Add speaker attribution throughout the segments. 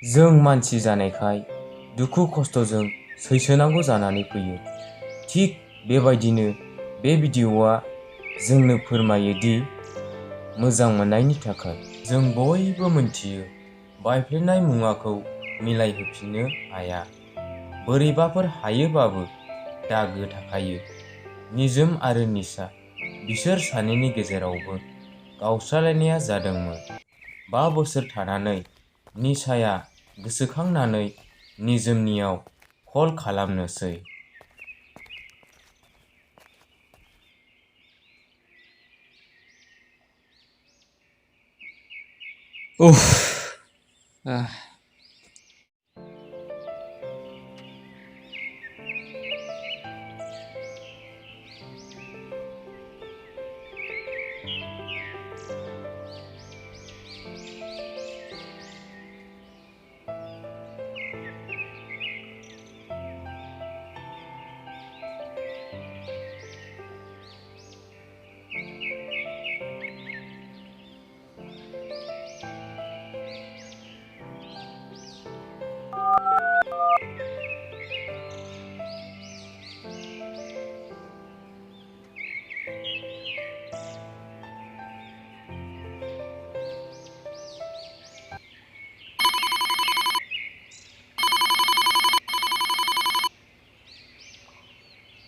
Speaker 1: जों मानसि जानायखाय दुखु खस्थ'जों सैसोनांगौ जानानै फैयो। थिग बेबायदिनो बे भिडिअ'आ जोंनो फोरमायो दि मोजां मोननायनि थाखाय जों बयबो मोनथियो बायफ्लेनाय मुवाखौ मिलायहोफिननो हाया। बोरैबाफोर हायोबाबो दागो थाखायो। निजोम आरो निसा बिसोर सानैनि गेजेरावबो गावस्रालायनाया जादोंमोन। 5 बोसोर थानानै निसाया गोसोखांनानै निजोमनियाव कल खालामनोसै।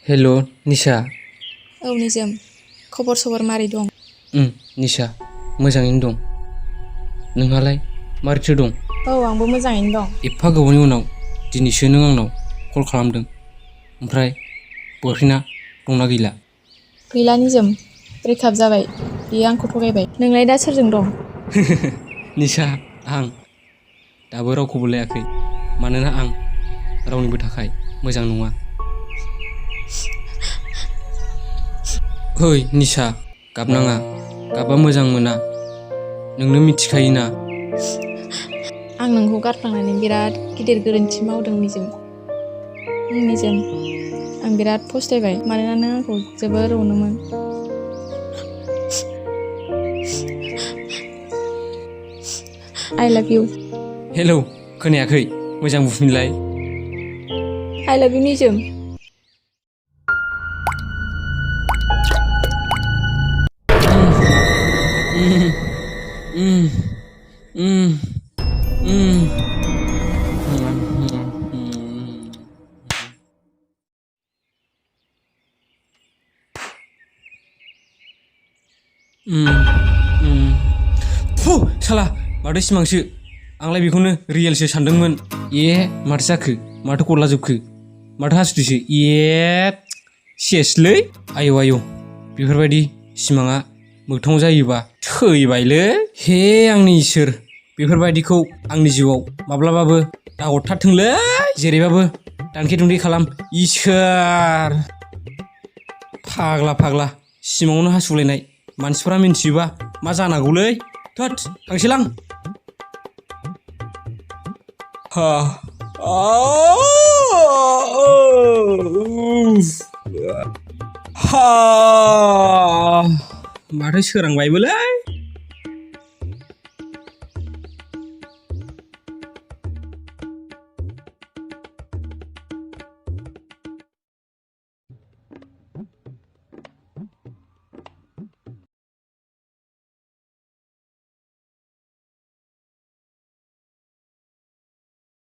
Speaker 2: हेल' निसा।
Speaker 3: औ निजोम, खबर सबर मारै दं?
Speaker 2: निसा मोजाङैनो दं। नोंहालाय मारैथो दं?
Speaker 3: औ आंबो मोजाङैनो दं।
Speaker 2: एफा गोबावनि उनाव दिनैसो नों आंनाव कल खालामदों। ओमफ्राय बयफ्रेन्डआ दंना गैला?
Speaker 3: गैला निजोम, ब्रेकआप जाबाय। बियो आंखौ थगायबाय। नोंलाय दा सोरजों दं?
Speaker 2: निसा, आं दाबो रावखौबो लायाखै। मानोना आं रावनिबो थाखाय मोजां नङा। ओइ निसा, गाबनाङा। गाबा मोजां मोना, नोंनो मिथिखायोना।
Speaker 3: आं नोंखौ गारफ्लांनानै बिराद गिदिर गोरोन्थि मावदों निजोम। निजोम, आं बिराद फस्थायबाय। मानोना नों आंखौ जोबोर अनोमोन। I love you.
Speaker 2: हेलौ, खोनायाखै? मोजां बुंफिनलाय।
Speaker 3: I love you निजोम।
Speaker 2: फु साला, माथो सिमांसो। आंलाय बेखौनो रियेलसो सानदोंमोन। माथो जाखो? माथो गरला जोबखो? माथो हासुदैसो? सेसलै। आयौ आयौ, बेफोरबायदि सिमाङा मोगथाङाव जायोबा थैबायलै। हे आंनि इसोर, बेफोरबायदिखौ आंनि जिउआव माब्लाबाबो दाहरथारथोंलै। जेरैबाबो दानखे दुनखे खालाम इसोर। फाग्ला फाग्ला सिमाङावनो हासुलायनाय मानसिफोरा मिन्थियोबा मा जानांगौलै। थोद, थांसैलां। माथो सोरांबायबोलै।